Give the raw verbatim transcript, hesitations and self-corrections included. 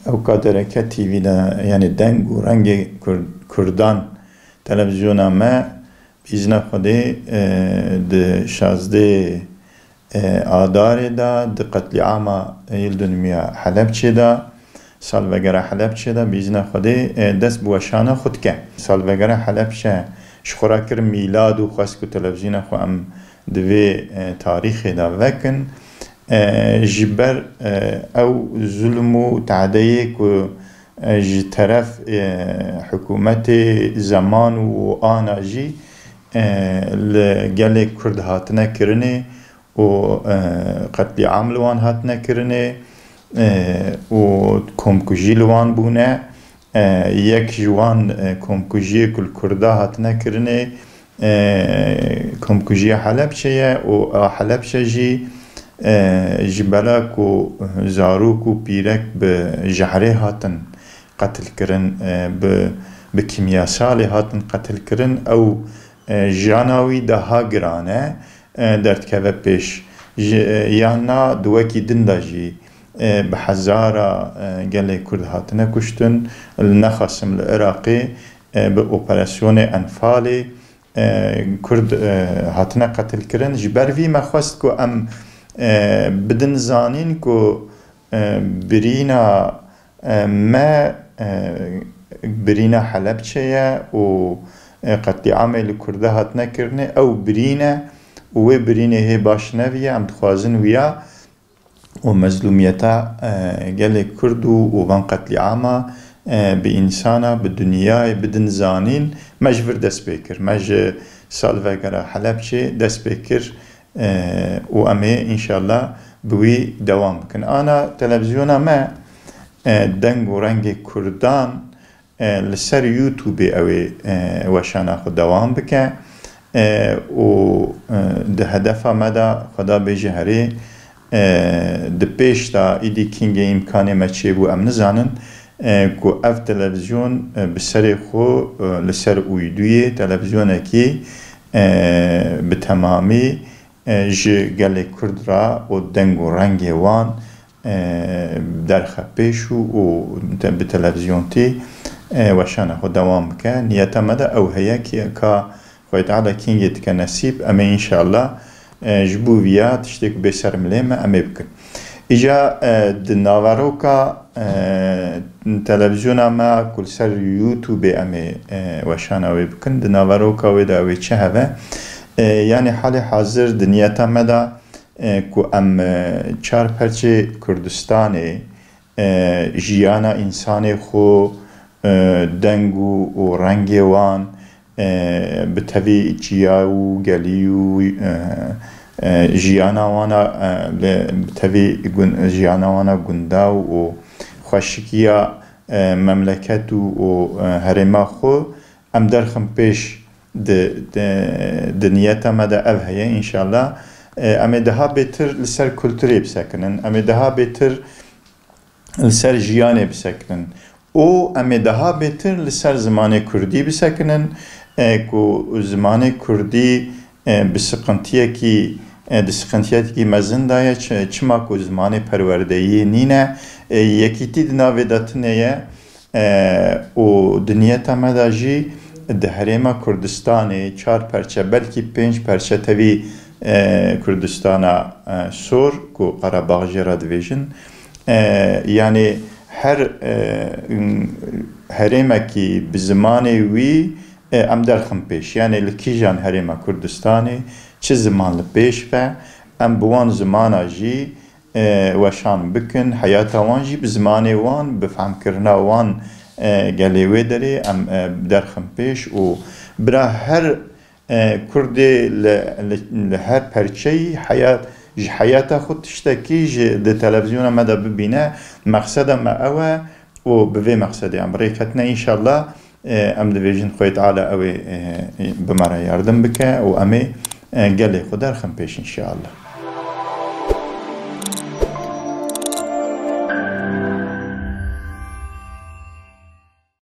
Ew K D R K T V de, yanî deng û rengê Kur-, Kurdan, televîzyona me, bi îzna Xwedê, e, di şazdeh, e, Adarê de, di qetlîama yil dunimiya Helebçê de, salvegera Helebçê de, bi îzna Xwedê, e, dest bi weşana xwe dike. Salvegera Helebçe ji xwe re kir mîlad û xwest ku televîzyona xwe em di vê, e, tarîxê de vekin. E, ji ber, e, ew zulm û tadeyê ku, e, ji teref, e, hikûmetê zeman û ana jî, e, li gelê Kurd hatine kirinê û, e, qetlîam li wan hatine kirinê, e, û komkujî li wan bûne. E, yek ji wan, e, komkujiyê ku li Kurda hatine kirinê, e, komkujiya Helebçe ye û a Helebçe jî, e, ji bela ku zarok û pîrek bi jehrê hatin qetilkirin, e, bi, bi kîmyasalê hatin qetilkirin, ew, e, jiyana wî daha giran e, e, derdikeve pêş. Ji, e, yan na di wekî din de jî, e, bi hezara, e, gelê Kurd hatine kuştin, li nexasim li Iraqê, e, bi operasyonê Enfalê, e, Kurd, e, hatine qetilkirin. Ji ber vî me xwest ku em, e, bidin zanîn ku, e, birîna, e, me, e, birîna Helebçe ye û, e, qetlîamê li Kurda hatine kirinê, ew birîn e û wê birînê hê baş neviye. Em dixwazin wiya û mezlûmiyeta, e, gelê Kurd û, û van qetlîama, e, bi însana, bi dinyayê bidin zanîn, me ji vir dest pê kir. Me ji salvegera Helebçê dest pê kir, e, û em ê înşallah bi wî dewam bikin. Ana televîzyona me, e, deng û rengê Kurdan, e, li ser YouTubeê ew ê, e, weşana xwe dewam bike, e, û, e, di hedefa me de Xweda bêje herê, e, di pêş de îdî kîngê îmkanê me çêbû em nizanin, e, ku ev televîzyon, e, bi serê xwe, e, li ser uyduyê televîzyonekî, e, bi temamî, e, ji gelê Kurd re û deng û rengê wan, e, derxe pêş û, û te-, bi televîzyontî, e, weşana xwe dewam bike. Niyeta me de ew heye ki ka Xwedê Teala kîngê dike nesîb, em ê înşallah, e, ji bo viya tiştê ku bê ser milê me, em ê bikin. Îca, e, di naveroka, e, televîzyona me ku li ser YouTubeê em ê, e, weşana wê bikin, di naveroka wê de ew ê çi heve? E, yanî halê hazir di niyeta me de, e, ku em, e, çar perçê Kurdistanê, e, jiyana însanê xwe, e, deng û, û rengê wan, e, bi tevî çiya û gelî û, e, e, jiyana wana, e, li, bi tevî gun-, jiyana wana gunda û xweşikiya, e, memleket û, û, e, herêma xwe em derxin pêş di, di, di niyeta me de ev heye, înşallah. E, em ê daha bêtir li ser kulturê bisekinin, em ê daha bêtir li ser jiyanê bisekinin û em ê daha bêtir li ser zimanê kurdî bisekinin, e, ku zimanê kurdî, e, bi siqintiyekî, e, di siqintiyekî mezin de ye, çi-, çima ku zimanê perwerdeyî nîne, e, yekîtî di navê de tune ye, e, û di niyeta me de jî di herêma Kurdistanê çar perçe, belkî pênc perçe tevî, e, Kurdistana, e, Sor, ku Qerebax jê re dibêjin, e, yanî her, e, herêmekî bi zimanê wî, e, em derxin pêş. Yanî li kîjan herêma Kurdistanê çi ziman li pêş ve, em bi wan zimana jî, e, weşan bikin, heyata wan jî bi zimanê wan, bi fehmkirina wan, e, gelê wê derê em, e, derxin pêş û bira her, e, Kurdê li, li, li her perçeyî heyat, ji heyata xwe tiştekî ji, di televîzyona me de bibîne. Mexseda me ew e û bi vê mexsedê em rêketine înşallah, e, em dibêjin Xwedê Teala ew ê, e, bi me re yardim bike û em ê, e, gelê xwe derxin pêş înşallah.